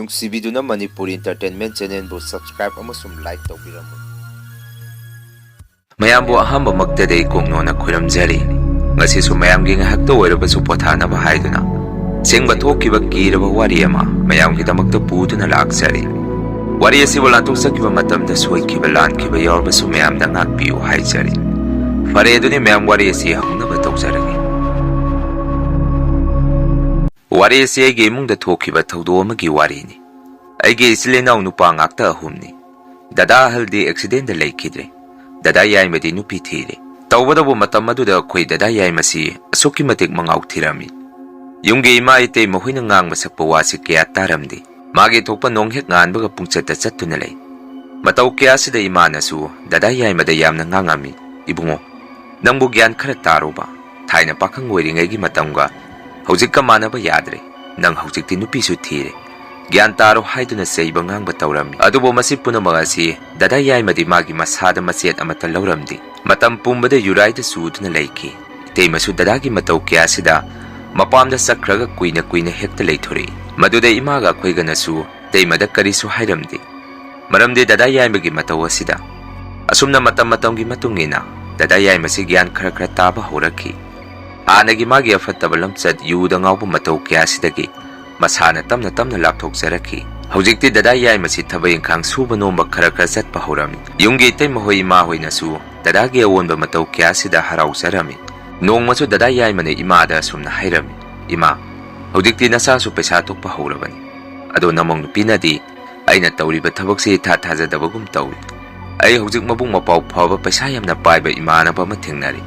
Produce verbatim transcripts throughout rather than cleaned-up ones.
ꯅꯨꯡꯁꯤꯕꯤꯗꯨꯅ Manipuri Entertainment Channelꯕꯨ subscribe ꯑꯃꯁꯨꯡ like ꯇꯧꯕꯤꯔꯝꯃꯨ꯫ ꯃꯌꯥꯝꯕꯨ ꯑꯍꯥꯟꯕꯃꯛꯇꯗ ꯑꯩ ꯀꯣꯡꯅꯣꯟꯅ ꯈꯨꯔꯨꯝꯖꯔꯤ꯫ ꯉꯁꯤꯁꯨ ꯃꯌꯥꯝꯒꯤ ꯉꯥꯏꯍꯥꯛꯇ ꯑꯣꯏꯔꯕꯁꯨ ꯄꯣꯊꯥꯅꯕ ꯍꯥꯏꯗꯨꯅ ꯑꯁꯦꯡꯕ ꯊꯣꯛꯈꯤꯕ ꯀꯤꯔꯕ ꯋꯥꯔꯤ ꯑꯃ ꯃꯌꯥꯝꯒꯤꯗꯃꯛꯇ ꯄꯨꯗꯨꯅ ꯂꯥꯛꯆꯔꯤ꯫ ꯋꯥꯔꯤ ꯑꯁꯤꯕꯨ ꯂꯥꯟꯊꯣꯛꯆꯈꯤꯕ ꯃꯇꯝꯗ ꯁꯣꯏꯈꯤꯕ ꯂꯥꯟꯈꯤꯕ ꯌꯥꯎꯔꯕꯁꯨ ꯃꯌꯥꯝꯗ ꯉꯥꯛꯄꯤꯌꯨ ꯍꯥꯏꯖꯔꯤ꯫ ꯐꯔꯦ, ꯑꯗꯨꯗꯤ ꯃꯌꯥꯝ ꯋꯥꯔꯤ ꯑꯁꯤ ꯍꯧꯅꯕ ꯇꯧꯖꯔꯒꯦ꯫ ꯋꯥꯔꯤ ꯑꯁꯤ ꯑꯩꯒꯤ ꯏꯃꯨꯡꯗ ꯊꯣꯛꯈꯤꯕ ꯊꯧꯗꯣꯛ ꯑꯃꯒꯤ ꯋꯥꯔꯤꯅꯤ꯫ ꯑꯩꯒꯤ ꯏꯆꯤꯜ ꯏꯅꯥꯎ ꯅꯨꯄꯥ ꯉꯥꯛꯇ ꯑꯍꯨꯝꯅꯤ꯫ ꯗꯗꯥ ꯑꯍꯜꯗꯤ accidentꯗ ꯂꯩꯈꯤꯗ꯭ꯔꯦ꯫ ꯗꯗꯥ ꯌꯥꯏꯃꯗꯤ ꯅꯨꯄꯤ ꯊꯤꯔꯦ꯫ ꯇꯧꯕꯇꯕꯨ ꯃꯇꯝ ꯑꯗꯨꯗ ꯑꯩꯈꯣꯏ ꯗꯗꯥ ꯌꯥꯏꯃꯁꯤ ꯑꯁꯨꯛꯀꯤ ꯃꯇꯤꯛ ꯃꯉꯥꯎ ꯊꯤꯔꯝꯃꯤ꯫ ꯌꯨꯝꯒꯤ ꯏꯃꯥ ꯏꯇꯩ ꯃꯈꯣꯏꯅ ꯉꯥꯡꯕ ꯁꯛꯄ ꯋꯥꯁꯤ ꯀꯌꯥ ꯇꯥꯔꯝꯗꯦ꯫ ꯃꯥꯒꯤ ꯊꯣꯛꯄ ꯅꯣꯡ ꯍꯦꯛ ꯉꯥꯟꯕꯒ ꯄꯨꯡꯆꯠꯇ ꯆꯠꯇꯨꯅ ꯂꯩ꯫ ꯃꯇꯧ ꯀꯌꯥꯁꯤꯗ ꯏꯃꯥꯅꯁꯨ ꯗꯗꯥ ꯌꯥꯏꯃꯗ ꯌꯥꯝꯅ ꯉꯥꯡꯉꯝꯃꯤ, "ꯏꯕꯨꯡꯉꯣ, ꯅꯪꯕꯨ ꯒ꯭ꯌꯥꯟ ꯈꯔ ꯇꯥꯔꯣꯕ꯫ ꯊꯥꯏꯅ ꯄꯥꯈꯪ ꯑꯣꯏꯔꯤꯉꯩꯒꯤ ꯃꯇꯝꯒ ꯍꯧꯖꯤꯛꯀ ꯃꯥꯟꯅꯕ ꯌꯥꯗ꯭ꯔꯦ꯫ ꯅꯪ ꯍꯧꯖꯤꯛꯇꯤ ꯅꯨꯄꯤꯁꯨ ꯊꯤꯔꯦ꯫ ꯒ꯭ꯌꯥꯟ ꯇꯥꯔꯣ" ꯍꯥꯏꯗꯨꯅ ꯆꯩꯕ ꯉꯥꯡꯕ ꯇꯧꯔꯝꯃꯤ꯫ ꯑꯗꯨꯕꯨ ꯃꯁꯤ ꯄꯨꯝꯅꯃꯛ ꯑꯁꯤ ꯗꯗꯥ ꯌꯥꯏꯃꯗꯤ ꯃꯥꯒꯤ ꯃꯁꯥꯗ ꯃꯆꯦꯠ ꯑꯃꯠꯇ ꯂꯧꯔꯝꯗꯦ꯫ ꯃꯇꯝ ꯄꯨꯝꯕꯗ ꯌꯨꯔꯥꯏꯗ ꯆꯨꯗꯨꯅ ꯂꯩꯈꯤ꯫ ꯏꯇꯩꯃꯁꯨ ꯗꯗꯥꯒꯤ ꯃꯇꯧ ꯀꯌꯥꯁꯤꯗ ꯃꯄꯥꯝꯗ ꯆꯠꯈ꯭ꯔꯒ ꯀꯨꯏꯅ ꯀꯨꯏꯅ ꯍꯦꯛꯇ ꯂꯩꯊꯣꯔꯛꯏ꯫ ꯃꯗꯨꯗ ꯏꯃꯥꯒ ꯑꯩꯈꯣꯏꯒꯅꯁꯨ ꯏꯇꯩꯃꯗ ꯀꯔꯤꯁꯨ ꯍꯥꯏꯔꯝꯗꯦ꯫ ꯃꯔꯝꯗꯤ ꯗꯗꯥ ꯌꯥꯏꯃꯒꯤ ꯃꯇꯧ ꯑꯁꯤꯗ ꯑꯁꯨꯝꯅ ꯃꯇꯝ ꯃꯇꯝꯒꯤ ꯃꯇꯨꯡ ꯏꯟꯅ ꯗꯗꯥ ꯌꯥꯏꯃꯁꯤ ꯒ꯭ꯌꯥꯟ ꯈꯔ ꯈꯔ ꯇꯥꯕ ꯍꯧꯔꯛꯈꯤ꯫ ꯍꯥꯟꯅꯒꯤ ꯃꯥꯒꯤ ꯑꯐꯠꯇꯕ ꯂꯝꯆꯠ, ꯌꯨꯗ ꯉꯥꯎꯕ ꯃꯇꯧ ꯀꯌꯥꯁꯤꯗꯒꯤ ꯃꯁꯥꯅ ꯇꯞꯅ ꯇꯞꯅ ꯂꯥꯞꯊꯣꯛꯆꯔꯛꯈꯤ꯫ ꯍꯧꯖꯤꯛꯇꯤ ꯗꯗꯥ ꯌꯥꯏꯃꯁꯤ ꯊꯕꯛ ꯏꯪꯈꯥꯡ ꯁꯨꯕ ꯅꯣꯝꯕ ꯈꯔ ꯈꯔ ꯆꯠꯄ ꯍꯧꯔꯝꯃꯤ꯫ ꯌꯨꯝꯒꯤ ꯏꯇꯩꯃ ꯍꯣꯏ ꯏꯃꯥ ꯍꯣꯏꯅꯁꯨ ꯗꯗꯥꯒꯤ ꯑꯑꯣꯟꯕ ꯃꯇꯧ ꯀꯌꯥꯁꯤꯗ ꯍꯔꯥꯎꯖꯔꯝꯃꯤ꯫ ꯅꯣꯡꯃꯁꯨ ꯗꯗꯥ ꯌꯥꯏꯃꯅ ꯏꯃꯥꯗ ꯑꯁꯨꯝꯅ ꯍꯥꯏꯔꯝꯃꯤ, "ꯏꯃꯥ, ꯍꯧꯖꯤꯛꯇꯤ ꯅꯆꯥꯁꯨ ꯄꯩꯁꯥ ꯊꯣꯛꯄ ꯍꯧꯔꯕꯅꯤ꯫ ꯑꯗꯣ ꯅꯃꯧ ꯅꯨꯄꯤꯅꯗꯤ ꯑꯩꯅ ꯇꯧꯔꯤꯕ ꯊꯕꯛꯁꯤ ꯏꯊꯥ ꯊꯥꯖꯗꯕꯒꯨꯝ ꯇꯧꯏ꯫ ꯑꯩ ꯍꯧꯖꯤꯛ ꯃꯕꯨꯡ ꯃꯄꯥꯎ ꯐꯕ ꯄꯩꯁꯥ ꯌꯥꯝꯅ ꯄꯥꯏꯕ ꯏꯃꯥꯟꯅꯕ ꯑꯃ ꯊꯦꯡꯅꯔꯦ꯫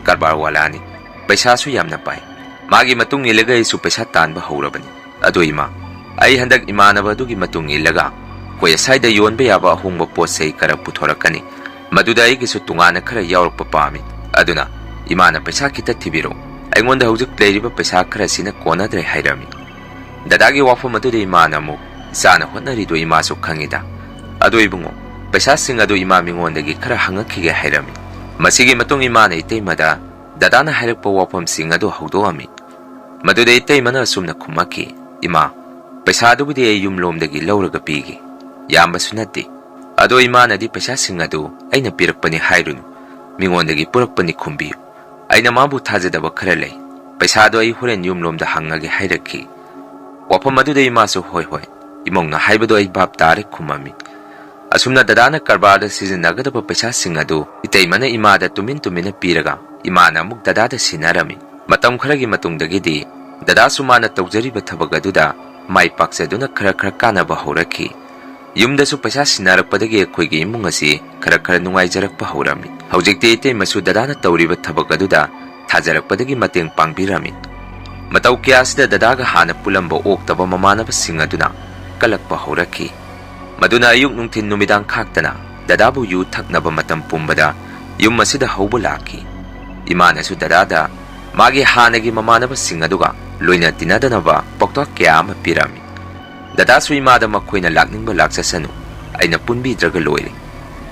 ꯀꯔꯕꯥꯔ ꯋꯥꯂꯥꯅꯤ꯫ ꯄꯩꯁꯥꯁꯨ ꯌꯥꯝꯅ ꯄꯥꯏ꯫ ꯃꯥꯒꯤ ꯃꯇꯨꯡ ꯏꯜꯂꯒ ꯑꯩꯁꯨ ꯄꯩꯁꯥ ꯇꯥꯟꯕ ꯍꯧꯔꯕꯅꯤ꯫ ꯑꯗꯣ ꯏꯃꯥ, ꯑꯩ ꯍꯟꯗꯛ ꯏꯃꯥꯟꯅꯕ ꯑꯗꯨꯒꯤ ꯃꯇꯨꯡ ꯏꯜꯂꯒ ꯑꯩꯈꯣꯏ ꯑꯁ꯭ꯋꯥꯏꯗ ꯌꯣꯟꯕ ꯌꯥꯕ ꯑꯍꯣꯡꯕ ꯄꯣꯠ ꯆꯩ ꯈꯔ ꯄꯨꯊꯣꯔꯛꯀꯅꯤ꯫ ꯃꯗꯨꯗ ꯑꯩꯒꯤꯁꯨ ꯇꯣꯉꯥꯟꯅ ꯈꯔ ꯌꯥꯎꯔꯛꯄ ꯄꯥꯝꯃꯤ꯫ ꯑꯗꯨꯅ ꯏꯃꯥꯅ ꯄꯩꯁꯥ ꯈꯤꯇ ꯊꯤꯕꯤꯔꯛꯎ꯫ ꯑꯩꯉꯣꯟꯗ ꯍꯧꯖꯤꯛ ꯂꯩꯔꯤꯕ ꯄꯩꯁꯥ ꯈꯔꯁꯤꯅ ꯀꯣꯟꯅꯗ꯭ꯔꯦ" ꯍꯥꯏꯔꯝꯃꯤ꯫ ꯗꯗꯥꯒꯤ ꯋꯥꯐꯝ ꯑꯗꯨꯗ ꯏꯃꯥꯅ ꯑꯃꯨꯛ, "ꯏꯆꯥꯅ ꯍꯣꯠꯅꯔꯤꯗꯣ ꯏꯃꯥꯁꯨ ꯈꯪꯉꯤꯗ꯫ ꯑꯗꯣ ꯏꯕꯨꯡꯉꯣ, ꯄꯩꯁꯥꯁꯤꯡ ꯑꯗꯨ ꯏꯃꯥ ꯃꯤꯉꯣꯟꯗꯒꯤ ꯈꯔ ꯍꯪꯉꯛꯈꯤꯒꯦ" ꯍꯥꯏꯔꯝꯃꯤ꯫ ꯃꯁꯤꯒꯤ ꯃꯇꯨꯡ ꯏꯃꯥꯅ ꯏꯇꯩꯃꯗ ꯗꯗꯥꯅ ꯍꯥꯏꯔꯛꯄ ꯋꯥꯐꯝꯁꯤꯡ ꯑꯗꯨ ꯍꯧꯗꯣꯛꯑꯝꯃꯤ꯫ ꯃꯗꯨꯗ ꯏꯇꯩꯃꯅ ꯑꯁꯨꯝꯅ ꯈꯨꯝꯃꯛꯈꯤ, "ꯏꯃꯥ, "ꯄꯩꯁꯥꯗꯨꯕꯨꯗꯤ ꯑꯩ ꯌꯨꯝꯂꯣꯝꯗꯒꯤ ꯂꯧꯔꯒ ꯄꯤꯒꯦ, ꯌꯥꯝꯕꯁꯨ ꯅꯠꯇꯦ꯫ ꯑꯗꯣ ꯏꯃꯥꯅꯗꯤ ꯄꯩꯁꯥꯁꯤꯡ ꯑꯗꯨ ꯑꯩꯅ ꯄꯤꯔꯛꯄꯅꯤ ꯍꯥꯏꯔꯨꯅꯨ, ꯃꯤꯉꯣꯟꯗꯒꯤ ꯄꯨꯔꯛꯄꯅꯤ ꯈꯨꯝꯕꯤꯌꯨ꯫ ꯑꯩꯅ ꯃꯥꯕꯨ ꯊꯥꯖꯗꯕ ꯈꯔ ꯂꯩ꯫ ꯄꯩꯁꯥꯗꯣ ꯑꯩ ꯍꯣꯔꯦꯟ ꯌꯨꯝꯂꯣꯝꯗ ꯍꯪꯉꯒꯦ" ꯍꯥꯏꯔꯛꯈꯤ꯫ ꯋꯥꯐꯝ ꯑꯗꯨꯗ ꯏꯃꯥꯁꯨ "ꯍꯣꯏ ꯍꯣꯏ, ꯏꯃꯧꯅ ꯍꯥꯏꯕꯗꯣ ꯑꯩ ꯚꯥꯞ ꯇꯥꯔꯦ" ꯈꯨꯝꯃꯝꯃꯤ꯫ ꯑꯁꯨꯝꯅ ꯗꯗꯥꯅ ꯀꯔꯕꯥꯔꯗ ꯁꯤꯖꯤꯟꯅꯒꯗꯕ ꯄꯩꯁꯥꯁꯤꯡ ꯑꯗꯨ ꯏꯇꯩꯃꯅ ꯏꯃꯥꯗ ꯇꯨꯃꯤꯟ ꯇꯨꯃꯤꯟꯅ ꯄꯤꯔꯒ ꯏꯃꯥꯅ ꯑꯃꯨꯛ ꯗꯗꯥꯗ ꯁꯤꯟꯅꯔꯝꯃꯤ꯫ ꯃꯇꯝ ꯈꯔꯒꯤ ꯃꯇꯨꯡꯗꯒꯤꯗꯤ ꯗꯗꯥꯁꯨ ꯃꯥꯅ ꯇꯧꯖꯔꯤꯕ ꯊꯕꯛ ꯑꯗꯨꯗ ꯃꯥꯏ ꯄꯥꯛꯆꯗꯨꯅ ꯈꯔ ꯈꯔ ꯀꯥꯟꯅꯕ ꯍꯧꯔꯛꯈꯤ꯫ ꯌꯨꯝꯗꯁꯨ ꯄꯩꯁꯥ ꯁꯤꯟꯅꯔꯛꯄꯗꯒꯤ ꯑꯩꯈꯣꯏꯒꯤ ꯏꯃꯨꯡ ꯑꯁꯤ ꯈꯔ ꯈꯔ ꯅꯨꯡꯉꯥꯏꯖꯔꯛꯄ ꯍꯧꯔꯝꯃꯤ꯫ ꯍꯧꯖꯤꯛꯇꯤ ꯏꯇꯩꯃꯁꯨ ꯗꯗꯥꯅ ꯇꯧꯔꯤꯕ ꯊꯕꯛ ꯑꯗꯨꯗ ꯊꯥꯖꯔꯛꯄꯗꯒꯤ ꯃꯇꯦꯡ ꯄꯥꯡꯕꯤꯔꯝꯃꯤ꯫ ꯃꯇꯧ ꯀꯌꯥ ꯑꯁꯤꯗ ꯗꯗꯥꯒ ꯍꯥꯟꯅ ꯄꯨꯜꯂꯝꯕ ꯑꯣꯛꯇꯕ ꯃꯃꯥꯟꯅꯕꯁꯤꯡ ꯑꯗꯨꯅ ꯀꯜꯂꯛꯄ ꯍꯧꯔꯛꯈꯤ꯫ ꯃꯗꯨꯅ ꯑꯌꯨꯛ ꯅꯨꯡꯊꯤꯟ ꯅꯨꯃꯤꯗꯥꯡ ꯈꯥꯛꯇꯅ ꯗꯗꯥꯕꯨ ꯌꯨ ꯊꯛꯅꯕ ꯃꯇꯝ ꯄꯨꯝꯕꯗ ꯌꯨꯝ ꯑꯁꯤꯗ ꯍꯧꯕ ꯂꯥꯛꯈꯤ꯫ ꯏꯃꯥꯅꯁꯨ ꯗꯗꯥꯗ ꯃꯥꯒꯤ ꯍꯥꯟꯅꯒꯤ ꯃꯃꯥꯟꯅꯕꯁꯤꯡ ꯑꯗꯨꯒ ꯂꯣꯏꯅ ꯇꯤꯟꯅꯗꯅꯕ ꯄꯥꯎꯇꯥꯛ ꯀꯌꯥ ꯑꯃ ꯄꯤꯔꯝꯃꯤ꯫ ꯗꯗꯥꯁꯨ ꯏꯃꯥꯗ "ꯃꯈꯣꯏꯅ ꯂꯥꯛꯅꯤꯡꯕ ꯂꯥꯛꯆꯁꯅꯨ, ꯑꯩꯅ ꯄꯨꯟꯕꯤꯗ꯭ꯔꯒ ꯂꯣꯏꯔꯦ꯫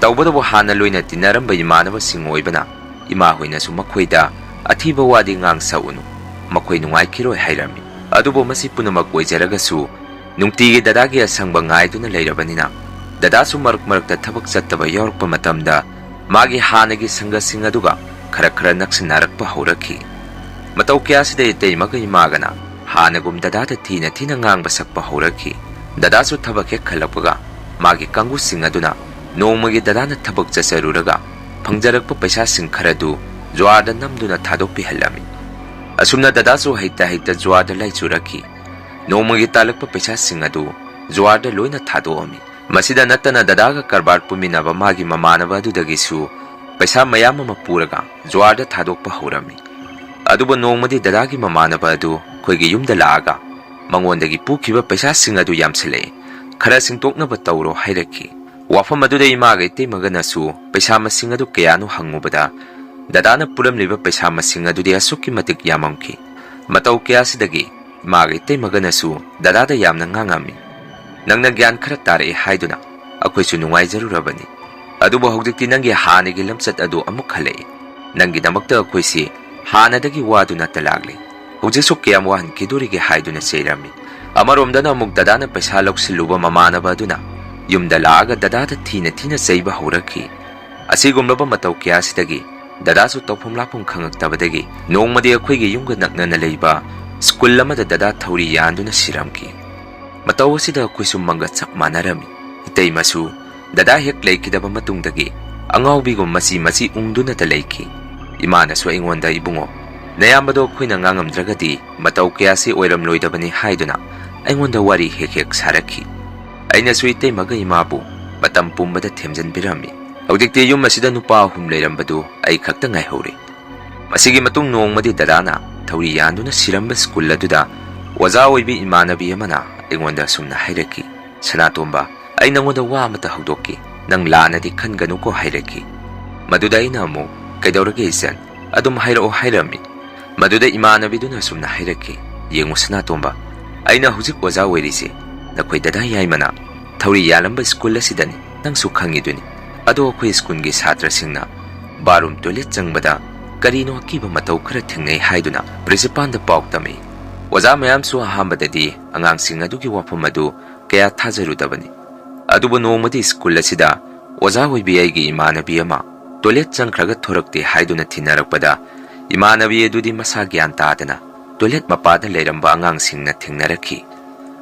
ꯇꯧꯕꯇꯕꯨ ꯍꯥꯟꯅ ꯂꯣꯏꯅ ꯇꯤꯟꯅꯔꯝꯕ ꯏꯃꯥꯟꯅꯕꯁꯤꯡ ꯑꯣꯏꯕꯅ ꯏꯃꯥ ꯍꯣꯏꯅꯁꯨ ꯃꯈꯣꯏꯗ ꯑꯊꯤꯕ ꯋꯥꯗꯤ ꯉꯥꯡꯁꯛꯎꯅꯨ, ꯃꯈꯣꯏ ꯅꯨꯡꯉꯥꯏꯈꯤꯔꯣꯏ" ꯍꯥꯏꯔꯝꯃꯤ꯫ ꯑꯗꯨꯕꯨ ꯃꯁꯤ ꯄꯨꯝꯅꯃꯛ ꯑꯣꯏꯖꯔꯒꯁꯨ ꯅꯨꯡꯇꯤꯒꯤ ꯗꯗꯥꯒꯤ ꯑꯁꯪꯕ ꯉꯥꯏꯗꯨꯅ ꯂꯩꯔꯕꯅꯤꯅ ꯗꯗꯥꯁꯨ ꯃꯔꯛ ꯃꯔꯛꯇ ꯊꯕꯛ ꯆꯠꯇꯕ ꯌꯥꯎꯔꯛꯄ ꯃꯇꯝꯗ ꯃꯥꯒꯤ ꯍꯥꯟꯅꯒꯤ ꯁꯪꯒꯁꯤꯡ ꯑꯗꯨꯒ ꯈꯔ ꯈꯔ ꯅꯛꯁꯤꯟꯅꯔꯛꯄ ꯍꯧꯔꯛꯈꯤ꯫ ꯃꯇꯧ ꯀꯌꯥꯁꯤꯗ ꯏꯇꯩꯃꯒ ꯏꯃꯥꯒꯅ ꯍꯥꯟꯅꯒꯨꯝ ꯗꯗꯥꯗ ꯊꯤꯅ ꯊꯤꯅ ꯉꯥꯡꯕ ꯁꯛꯄ ꯍꯧꯔꯛꯈꯤ꯫ ꯗꯗꯥꯁꯨ ꯊꯕꯛ ꯍꯦꯛ ꯈꯜꯂꯛꯄꯒ ꯃꯥꯒꯤ ꯀꯥꯡꯕꯨꯁꯤꯡ ꯑꯗꯨꯅ ꯅꯣꯡꯃꯒꯤ ꯗꯗꯥꯅ ꯊꯕꯛ ꯆꯠꯆꯔꯨꯔꯒ ꯐꯪꯖꯔꯛꯄ ꯄꯩꯁꯥꯁꯤꯡ ꯈꯔꯗꯨ ꯖꯨꯋꯥꯔꯗ ꯅꯝꯗꯨꯅ ꯊꯥꯗꯣꯛꯄꯤꯍꯜꯂꯝꯃꯤ꯫ ꯑꯁꯨꯝꯅ ꯗꯗꯥꯁꯨ ꯍꯩꯇ ꯍꯩꯇ ꯖꯨꯋꯥꯔꯗ ꯂꯥꯏꯆꯨꯔꯛꯈꯤ꯫ ꯅꯣꯡꯃꯒꯤ ꯇꯥꯜꯂꯛꯄ ꯄꯩꯁꯥꯁꯤꯡ ꯑꯗꯨ ꯖꯨꯋꯥꯔꯗ ꯂꯣꯏꯅ ꯊꯥꯗꯣꯛꯑꯝꯃꯤ꯫ ꯃꯁꯤꯗ ꯅꯠꯇꯅ ꯗꯗꯥꯒ ꯀꯔꯕꯥꯔ ꯄꯨꯃꯤꯟꯅꯕ ꯃꯥꯒꯤ ꯃꯃꯥꯟꯅꯕ ꯑꯗꯨꯗꯒꯤꯁꯨ ꯄꯩꯁꯥ ꯃꯌꯥꯝ ꯑꯃ ꯄꯨꯔꯒ ꯖꯨꯋꯥꯔꯗ ꯊꯥꯗꯣꯛꯄ ꯍꯧꯔꯝꯃꯤ꯫ ꯑꯗꯨꯕꯨ ꯅꯣꯡꯃꯗꯤ ꯗꯗꯥꯒꯤ ꯃꯃꯥꯟꯅꯕ ꯑꯗꯨ ꯑꯩꯈꯣꯏꯒꯤ ꯌꯨꯝꯗ ꯂꯥꯛꯑꯒ ꯃꯉꯣꯟꯗꯒꯤ ꯄꯨꯈꯤꯕ ꯄꯩꯁꯥꯁꯤꯡ ꯑꯗꯨ ꯌꯥꯝꯁꯤꯜꯂꯛꯑꯦ, ꯈꯔ ꯁꯤꯡꯇꯣꯛꯅꯕ ꯇꯧꯔꯣ ꯍꯥꯏꯔꯛꯈꯤ꯫ ꯋꯥꯐꯝ ꯑꯗꯨꯗ ꯏꯃꯥꯒ ꯏꯇꯩꯃꯒꯅꯁꯨ ꯄꯩꯁꯥ ꯃꯁꯤꯡ ꯑꯗꯨ ꯀꯌꯥꯅꯣ ꯍꯪꯉꯨꯕꯗ, ꯗꯗꯥꯅ ꯄꯨꯔꯝꯂꯤꯕ ꯄꯩꯁꯥ ꯃꯁꯤꯡ ꯑꯗꯨꯗꯤ ꯑꯁꯨꯛꯀꯤ ꯃꯇꯤꯛ ꯌꯥꯝꯃꯝꯈꯤ꯫ ꯃꯇꯧ ꯀꯌꯥꯁꯤꯗꯒꯤ ꯏꯃꯥꯒ ꯏꯇꯩꯃꯒꯅꯁꯨ ꯗꯗꯥꯗ ꯌꯥꯝꯅ ꯉꯥꯡꯉꯝꯃꯤ꯫ "ꯅꯪꯅ ꯒ꯭ꯌꯥꯟ ꯈꯔ ꯇꯥꯔꯛꯑꯦ ꯍꯥꯏꯗꯨꯅ ꯑꯩꯈꯣꯏꯁꯨ ꯅꯨꯡꯉꯥꯏꯖꯔꯨꯔꯕꯅꯤ꯫ ꯑꯗꯨꯕꯨ ꯍꯧꯖꯤꯛꯇꯤ ꯅꯪꯒꯤ ꯍꯥꯟꯅꯒꯤ ꯂꯝꯆꯠ ꯑꯗꯨ ꯑꯃꯨꯛ ꯍꯜꯂꯛꯏ꯫ ꯅꯪꯒꯤꯗꯃꯛꯇ ꯑꯩꯈꯣꯏꯁꯤ ꯍꯥꯟꯅꯗꯒꯤ ꯋꯥꯗꯨꯅꯇ ꯂꯥꯛꯂꯤ꯫ ꯍꯧꯖꯤꯛꯁꯨ ꯀꯌꯥꯝ ꯋꯥꯍꯟꯈꯤꯗꯣꯔꯤꯒꯦ?" ꯍꯥꯏꯗꯨꯅ ꯆꯩꯔꯝꯃꯤ꯫ ꯑꯃꯔꯣꯝꯗꯅ ꯑꯃꯨꯛ ꯗꯗꯥꯅ ꯄꯩꯁꯥ ꯂꯧꯁꯤꯜꯂꯨꯕ ꯃꯃꯥꯟꯅꯕ ꯑꯗꯨꯅ ꯌꯨꯝꯗ ꯂꯥꯛꯑꯒ ꯗꯗꯥꯗ ꯊꯤꯅ ꯊꯤꯅ ꯆꯩꯕ ꯍꯧꯔꯛꯈꯤ꯫ ꯑꯁꯤꯒꯨꯝꯂꯕ ꯃꯇꯧ ꯀꯌꯥꯁꯤꯗꯒꯤ ꯗꯗꯥꯁꯨ ꯇꯧꯐꯝ ꯂꯥꯛꯐꯝ ꯈꯪꯉꯛꯇꯕꯗꯒꯤ ꯅꯣꯡꯃꯗꯤ ꯑꯩꯈꯣꯏꯒꯤ ꯌꯨꯝꯒ ꯅꯛꯅꯅ ꯂꯩꯕ ꯁ꯭ꯀꯨꯜ ꯑꯃꯗ ꯗꯗꯥ ꯊꯧꯔꯤ ꯌꯥꯟꯗꯨꯅ ꯁꯤꯔꯝꯈꯤ꯫ ꯃꯇꯧ ꯑꯁꯤꯗ ꯑꯩꯈꯣꯏꯁꯨ ꯃꯪꯒ ꯆꯞ ꯃꯥꯟꯅꯔꯝꯃꯤ꯫ ꯏꯇꯩꯃꯁꯨ ꯗꯗꯥ ꯍꯦꯛ ꯂꯩꯈꯤꯗꯕ ꯃꯇꯨꯡꯗꯒꯤ ꯑꯉꯥꯎꯕꯤꯒꯨꯝ ꯃꯆꯤ ꯃꯆꯤ ꯎꯪꯗꯨꯅꯇ ꯂꯩꯈꯤ꯫ ꯏꯃꯥꯅꯁꯨ ꯑꯩꯉꯣꯟꯗ, "ꯏꯕꯨꯡꯉꯣ, ꯅꯌꯥꯝꯕꯗꯣ ꯑꯩꯈꯣꯏꯅ ꯉꯥꯡꯉꯝꯗ꯭ꯔꯒꯗꯤ ꯃꯇꯧ ꯀꯌꯥꯁꯤ ꯑꯣꯏꯔꯝꯂꯣꯏꯗꯕꯅꯤ" ꯍꯥꯏꯗꯨꯅ ꯑꯩꯉꯣꯟꯗ ꯋꯥꯔꯤ ꯍꯦꯛ ꯍꯦꯛ ꯁꯥꯔꯛꯈꯤ꯫ ꯑꯩꯅꯁꯨ ꯏꯇꯩꯃꯒ ꯏꯃꯥꯕꯨ ꯃꯇꯝ ꯄꯨꯝꯕꯗ ꯊꯦꯝꯖꯤꯟꯕꯤꯔꯝꯃꯤ꯫ ꯍꯧꯖꯤꯛꯇꯤ ꯌꯨꯝ ꯑꯁꯤꯗ ꯅꯨꯄꯥ ꯑꯍꯨꯝ ꯂꯩꯔꯝꯕꯗꯨ ꯑꯩ ꯈꯛꯇ ꯉꯥꯏꯍꯧꯔꯦ꯫ ꯃꯁꯤꯒꯤ ꯃꯇꯨꯡ ꯅꯣꯡꯃꯗꯤ ꯗꯗꯥꯅ ꯊꯧꯔꯤ ꯌꯥꯟꯗꯨꯅ ꯁꯤꯔꯝꯕ ꯁ꯭ꯀꯨꯜ ꯑꯗꯨꯗ ꯑꯣꯖꯥ ꯑꯣꯏꯕꯤ ꯏꯃꯥꯟꯅꯕꯤ ꯑꯃꯅ ꯑꯩꯉꯣꯟꯗ ꯑꯁꯨꯝꯅ ꯍꯥꯏꯔꯛꯈꯤ, "ꯁꯅꯥꯇꯣꯝꯕ, ꯑꯩ ꯅꯉꯣꯟꯗ ꯋꯥ ꯑꯃꯇ ꯍꯧꯗꯣꯛꯀꯦ, ꯅꯪ ꯂꯥꯟꯅꯗꯤ ꯈꯟꯒꯅꯨꯀꯣ" ꯍꯥꯏꯔꯛꯈꯤ꯫ ꯃꯗꯨꯗ ꯑꯩꯅ ꯑꯃꯨꯛ, "ꯀꯩꯗꯧꯔꯒꯦ ꯏꯆꯟ? ꯑꯗꯨꯝ ꯍꯥꯏꯔꯛꯑꯣ" ꯍꯥꯏꯔꯝꯃꯤ꯫ ꯃꯗꯨꯗ ꯏꯃꯥꯟꯅꯕꯤꯗꯨꯅ ꯑꯁꯨꯝꯅ ꯍꯥꯏꯔꯛꯈꯤ, "ꯌꯦꯡꯉꯨ ꯁꯅꯥꯇꯣꯝꯕ, ꯑꯩꯅ ꯍꯧꯖꯤꯛ ꯑꯣꯖꯥ ꯑꯣꯏꯔꯤꯁꯦ ꯅꯈꯣꯏ ꯗꯗꯥ ꯌꯥꯏꯃꯅ ꯊꯧꯔꯤ ꯌꯥꯜꯂꯝꯕ ꯁ꯭ꯀꯨꯜ ꯑꯁꯤꯗꯅꯤ, ꯅꯪꯁꯨ ꯈꯪꯉꯤꯗꯨꯅꯤ꯫ ꯑꯗꯣ ꯑꯩꯈꯣꯏ ꯁ꯭ꯀꯨꯜꯒꯤ ꯁꯥꯇ꯭ꯔꯁꯤꯡꯅ ꯕꯥꯔꯨꯝ ꯇꯣꯏꯂꯦꯠ ꯆꯪꯕꯗ ꯀꯔꯤꯅꯣ ꯑꯀꯤꯕ ꯃꯇꯧ ꯈꯔ ꯊꯦꯡꯅꯩ" ꯍꯥꯏꯗꯨꯅ ꯄ꯭ꯔꯤꯟꯁꯤꯄꯥꯜꯗ ꯄꯥꯎ ꯇꯝꯃꯤ꯫ ꯑꯣꯖꯥ ꯃꯌꯥꯝꯁꯨ ꯑꯍꯥꯟꯕꯗꯗꯤ ꯑꯉꯥꯡꯁꯤꯡ ꯑꯗꯨꯒꯤ ꯋꯥꯐꯝ ꯑꯗꯨ ꯀꯌꯥ ꯊꯥꯖꯔꯨꯗꯕꯅꯤ꯫ ꯑꯗꯨꯕꯨ ꯅꯣꯡꯃꯗꯤ ꯁ꯭ꯀꯨꯜ ꯑꯁꯤꯗ ꯑꯣꯖꯥ ꯑꯣꯏꯕꯤ ꯑꯩꯒꯤ ꯏꯃꯥꯟꯅꯕꯤ ꯑꯃ ꯇꯣꯏꯂꯦꯠ ꯆꯪꯈ꯭ꯔꯒ ꯊꯣꯔꯛꯇꯦ ꯍꯥꯏꯗꯨꯅ ꯊꯤꯅꯔꯛꯄꯗ, ꯏꯃꯥꯟꯅꯕꯤ ꯑꯗꯨꯗꯤ ꯃꯁꯥ ꯒ꯭ꯌꯥꯟ ꯇꯥꯗꯅ ꯇꯣꯏꯂꯦꯠ ꯃꯄꯥꯗ ꯂꯩꯔꯝꯕ ꯑꯉꯥꯡꯁꯤꯡꯅ ꯊꯦꯡꯅꯔꯛꯈꯤ꯫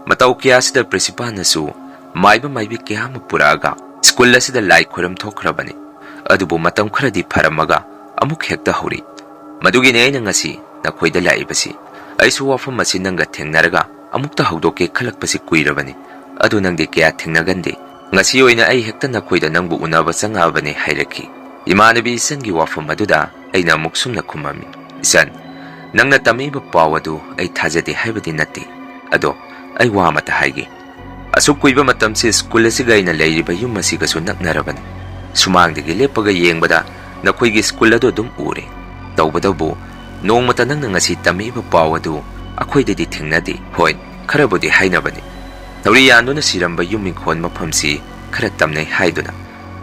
ꯃꯇꯧ ꯀꯌꯥꯁꯤꯗ ꯄ꯭ꯔꯤꯟꯁꯤꯄꯥꯜꯅꯁꯨ ꯃꯥꯏꯕ ꯃꯥꯏꯕꯤ ꯀꯌꯥ ꯑꯃ ꯄꯨꯔꯛꯑꯒ ꯁ꯭ꯀꯨꯜ ꯑꯁꯤꯗ ꯂꯥꯏ ꯈꯣꯏꯔꯝ ꯊꯣꯛꯈ꯭ꯔꯕꯅꯤ꯫ ꯑꯗꯨꯕꯨ ꯃꯇꯝ ꯈꯔꯗꯤ ꯐꯔꯝꯃꯒ ꯑꯃꯨꯛ ꯍꯦꯛꯇ ꯍꯧꯔꯤ꯫ ꯃꯗꯨꯒꯤꯅꯦ ꯑꯩꯅ ꯉꯁꯤ ꯅꯈꯣꯏꯗ ꯂꯥꯛꯏꯕꯁꯤ꯫ ꯑꯩꯁꯨ ꯋꯥꯐꯝ ꯑꯁꯤ ꯅꯪꯒ ꯊꯦꯡꯅꯔꯒ ꯑꯃꯨꯛꯇ ꯍꯧꯗꯣꯛꯀꯦ ꯈꯜꯂꯛꯄꯁꯤ ꯀꯨꯏꯔꯕꯅꯤ꯫ ꯑꯗꯨ ꯅꯪꯗꯤ ꯀꯌꯥ ꯊꯦꯡꯅꯒꯟꯗꯦ꯫ ꯉꯁꯤ ꯑꯣꯏꯅ ꯑꯩ ꯍꯦꯛꯇ ꯅꯈꯣꯏꯗ ꯅꯪꯕꯨ ꯎꯅꯕ ꯆꯪꯉꯛꯑꯕꯅꯤ" ꯍꯥꯏꯔꯛꯈꯤ꯫ ꯏꯃꯥꯟꯅꯕꯤ ꯏꯆꯟꯒꯤ ꯋꯥꯐꯝ ꯑꯗꯨꯗ ꯑꯩꯅ ꯑꯃꯨꯛ ꯁꯨꯝꯅ ꯈꯨꯝꯃꯝꯃꯤ, "ꯏꯆꯟ, ꯅꯪꯅ ꯇꯝꯃꯛꯏꯕ ꯄꯥꯎ ꯑꯗꯨ ꯑꯩ ꯊꯥꯖꯗꯦ ꯍꯥꯏꯕꯗꯤ ꯅꯠꯇꯦ꯫ ꯑꯗꯣ ꯑꯩ ꯋꯥ ꯑꯃꯇ ꯍꯥꯏꯒꯦ꯫ ꯑꯁꯨꯛ ꯀꯨꯏꯕ ꯃꯇꯝꯁꯤ ꯁ꯭ꯀꯨꯜ ꯑꯁꯤꯒ ꯑꯩꯅ ꯂꯩꯔꯤꯕ ꯌꯨꯝ ꯑꯁꯤꯒꯁꯨ ꯅꯛꯅꯔꯕꯅꯤ꯫ ꯁꯨꯃꯥꯡꯗꯒꯤ ꯂꯦꯞꯄꯒ ꯌꯦꯡꯕꯗ ꯅꯈꯣꯏꯒꯤ ꯁ꯭ꯀꯨꯜ ꯑꯗꯨ ꯑꯗꯨꯝ ꯎꯔꯦ꯫ ꯇꯧꯕꯇꯕꯨ ꯅꯣꯡꯃꯇ ꯅꯪꯅ ꯉꯁꯤ ꯇꯝꯃꯛꯏꯕ ꯄꯥꯎ ꯑꯗꯨ ꯑꯩꯈꯣꯏꯗꯗꯤ ꯊꯦꯡꯅꯗꯦ꯫ ꯍꯣꯏ, ꯈꯔꯕꯨꯗꯤ ꯍꯥꯏꯅꯕꯅꯤ, ꯊꯧꯔꯤ ꯌꯥꯟꯗꯨꯅ ꯁꯤꯔꯝꯕ ꯌꯨꯝ ꯏꯪꯈꯣꯜ ꯃꯐꯝꯁꯤ ꯈꯔ ꯇꯝꯅꯩ ꯍꯥꯏꯗꯨꯅ꯫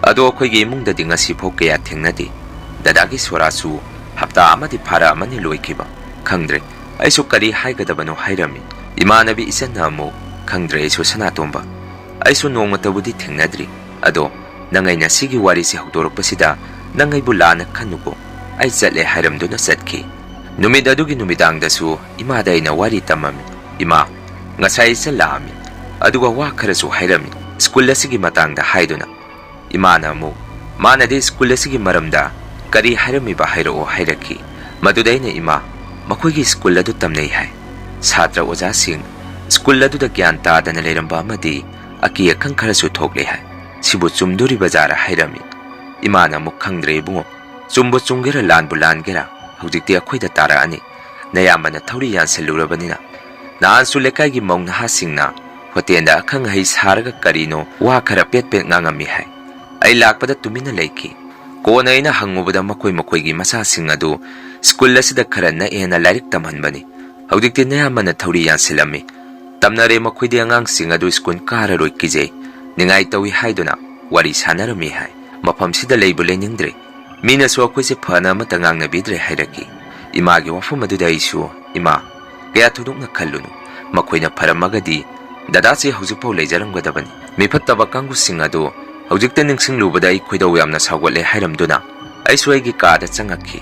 ꯑꯗꯣ ꯑꯩꯈꯣꯏꯒꯤ ꯏꯃꯨꯡꯗꯗꯤ ꯉꯁꯤꯐꯥꯎ ꯀꯌꯥ ꯊꯦꯡꯅꯗꯦ꯫ ꯗꯗꯥꯒꯤ ꯁꯣꯔꯥꯁꯨ ꯍꯞꯇꯥ ꯑꯃꯗꯤ ꯐꯥꯔꯛꯑꯃꯅꯤ ꯂꯣꯏꯈꯤꯕ꯫ ꯈꯪꯗ꯭ꯔꯦ, ꯑꯩꯁꯨ ꯀꯔꯤ ꯍꯥꯏꯒꯗꯕꯅꯣ" ꯍꯥꯏꯔꯝꯃꯤ꯫ ꯏꯃꯥꯟꯅꯕꯤ ꯏꯆꯟꯅ ꯑꯃꯨꯛ, "ꯈꯪꯗ꯭ꯔꯦ ꯑꯩꯁꯨ ꯁꯅꯥꯇꯣꯝꯕ, ꯑꯩꯁꯨ ꯅꯣꯡꯃꯇꯕꯨꯗꯤ ꯊꯦꯡꯅꯗ꯭ꯔꯤ꯫ ꯑꯗꯣ ꯅꯪ ꯑꯩꯅ ꯁꯤꯒꯤ ꯋꯥꯔꯤꯁꯦ ꯍꯧꯗꯣꯔꯛꯄꯁꯤꯗ ꯅꯪ ꯑꯩꯕꯨ ꯂꯥꯟꯅ ꯈꯟꯅꯨꯀꯣ, ꯑꯩ ꯆꯠꯂꯦ" ꯍꯥꯏꯔꯝꯗꯨꯅ ꯆꯠꯈꯤ꯫ ꯅꯨꯃꯤꯠ ꯑꯗꯨꯒꯤ ꯅꯨꯃꯤꯗꯥꯡꯗꯁꯨ ꯏꯃꯥꯗ ꯑꯩꯅ ꯋꯥꯔꯤ ꯇꯝꯃꯝꯃꯤ꯫ "ꯏꯃꯥ, ꯉꯁꯥꯏ ꯏꯆꯟ ꯂꯥꯛꯑꯝꯃꯤ, ꯑꯗꯨꯒ ꯋꯥ ꯈꯔꯁꯨ ꯍꯥꯏꯔꯝꯃꯤ ꯁ꯭ꯀꯨꯜ ꯑꯁꯤꯒꯤ ꯃꯇꯥꯡꯗ" ꯍꯥꯏꯗꯨꯅ꯫ ꯏꯃꯥꯅ ꯑꯃꯨꯛ, "ꯃꯥꯅꯗꯤ ꯁ꯭ꯀꯨꯜ ꯑꯁꯤꯒꯤ ꯃꯔꯝꯗ ꯀꯔꯤ ꯍꯥꯏꯔꯝꯃꯤꯕ ꯍꯥꯏꯔꯛꯑꯣ" ꯍꯥꯏꯔꯛꯈꯤ꯫ ꯃꯗꯨꯗ ꯑꯩꯅ, "ꯏꯃꯥ, ꯃꯈꯣꯏꯒꯤ ꯁ꯭ꯀꯨꯜ ꯑꯗꯨ ꯇꯝꯅꯩ ꯍꯥꯏ꯫ ꯁꯥꯇ꯭ꯔ ꯑꯣꯖꯥꯁꯤꯡ ꯁ꯭ꯀꯨꯜ ꯑꯗꯨꯗ ꯒ꯭ꯌꯥꯟ ꯇꯥꯗꯅ ꯂꯩꯔꯝꯕ ꯑꯃꯗꯤ ꯑꯀꯤ ꯑꯈꯪ ꯈꯔꯁꯨ ꯊꯣꯛꯂꯦ ꯍꯥꯏ꯫ ꯁꯤꯕꯨ ꯆꯨꯝꯗꯣꯔꯤꯕ ꯖꯥꯔꯥ?" ꯍꯥꯏꯔꯝꯃꯤ꯫ ꯏꯃꯥꯅ ꯑꯃꯨꯛ, "ꯈꯪꯗ꯭ꯔꯦ ꯏꯕꯨꯡꯉꯣ, ꯆꯨꯝꯕꯨ ꯆꯨꯝꯒꯦꯔꯥ ꯂꯥꯟꯕꯨ ꯂꯥꯟꯒꯦꯔꯥ, ꯍꯧꯖꯤꯛꯇꯤ ꯑꯩꯈꯣꯏꯗ ꯇꯥꯔꯛꯑꯅꯤ꯫ ꯅꯌꯥꯝꯕꯅ ꯊꯧꯔꯤ ꯌꯥꯟꯁꯤꯜꯂꯨꯔꯕꯅꯤꯅ꯫ ꯅꯍꯥꯟꯁꯨ ꯂꯩꯀꯥꯏꯒꯤ ꯃꯧ ꯅꯍꯥꯁꯤꯡꯅ ꯍꯣꯇꯦꯜꯗ ꯑꯈꯪ ꯑꯍꯩ ꯁꯥꯔꯒ ꯀꯔꯤꯅꯣ ꯋꯥ ꯈꯔ ꯄꯦꯠ ꯄꯦꯠ ꯉꯥꯡꯉꯝꯃꯤ ꯍꯥꯏ꯫ ꯑꯩ ꯂꯥꯛꯄꯗ ꯇꯨꯃꯤꯟꯅ ꯂꯩꯈꯤ꯫ ꯀꯣꯟꯅ ꯑꯩꯅ ꯍꯪꯉꯨꯕꯗ ꯃꯈꯣꯏ ꯃꯈꯣꯏꯒꯤ ꯃꯆꯥꯁꯤꯡ ꯑꯗꯨ ꯁ꯭ꯀꯨꯜ ꯑꯁꯤꯗ ꯈꯔ ꯅꯛꯑꯦꯅ ꯂꯥꯏꯔꯤꯛ ꯇꯝꯍꯟꯕꯅꯤ꯫ ꯍꯧꯖꯤꯛꯇꯤ ꯅꯌꯥꯝꯕꯅ ꯊꯧꯔꯤ ꯌꯥꯟꯁꯤꯜꯂꯝꯃꯤ꯫ ꯇꯝꯅꯔꯦ, ꯃꯈꯣꯏꯗꯤ ꯑꯉꯥꯡꯁꯤꯡ ꯑꯗꯨ ꯁ꯭ꯀꯨꯜ ꯀꯥꯔꯔꯣꯏ ꯀꯤꯖꯩ, ꯅꯤꯡꯉꯥꯏ ꯇꯧꯏ" ꯍꯥꯏꯗꯨꯅ ꯋꯥꯔꯤ ꯁꯥꯟꯅꯔꯝꯃꯤ ꯍꯥꯏ꯫ ꯃꯐꯝꯁꯤꯗ ꯂꯩꯕꯨ ꯂꯩꯅꯤꯡꯗ꯭ꯔꯦ꯫ ꯃꯤꯅꯁꯨ ꯑꯩꯈꯣꯏꯁꯦ ꯐꯅ ꯑꯃꯠꯇ ꯉꯥꯡꯅꯕꯤꯗ꯭ꯔꯦ ꯍꯥꯏꯔꯛꯈꯤ꯫ ꯏꯃꯥꯒꯤ ꯋꯥꯐꯝ ꯑꯗꯨꯗ ꯑꯩꯁꯨ, "ꯏꯃꯥ, ꯀꯌꯥ ꯊꯣꯏꯗꯣꯛꯅ ꯈꯜꯂꯨꯅꯨ꯫ ꯃꯈꯣꯏꯅ ꯐꯔꯝꯃꯒꯗꯤ ꯗꯗꯥꯁꯤ ꯍꯧꯖꯤꯛꯐꯥꯎ ꯂꯩꯖꯔꯝꯒꯗꯕꯅꯤ꯫ ꯃꯤꯐꯠꯇꯕ ꯀꯥꯡꯕꯨꯁꯤꯡ ꯑꯗꯨ ꯍꯧꯖꯤꯛꯇ ꯅꯤꯡꯁꯤꯡꯂꯨꯕꯗ ꯑꯩ ꯈꯣꯏꯗꯧ ꯌꯥꯝꯅ ꯁꯥꯎꯒꯠꯂꯦ" ꯍꯥꯏꯔꯝꯗꯨꯅ ꯑꯩꯁꯨ ꯑꯩꯒꯤ ꯀꯥꯗ ꯆꯪꯉꯛꯈꯤ꯫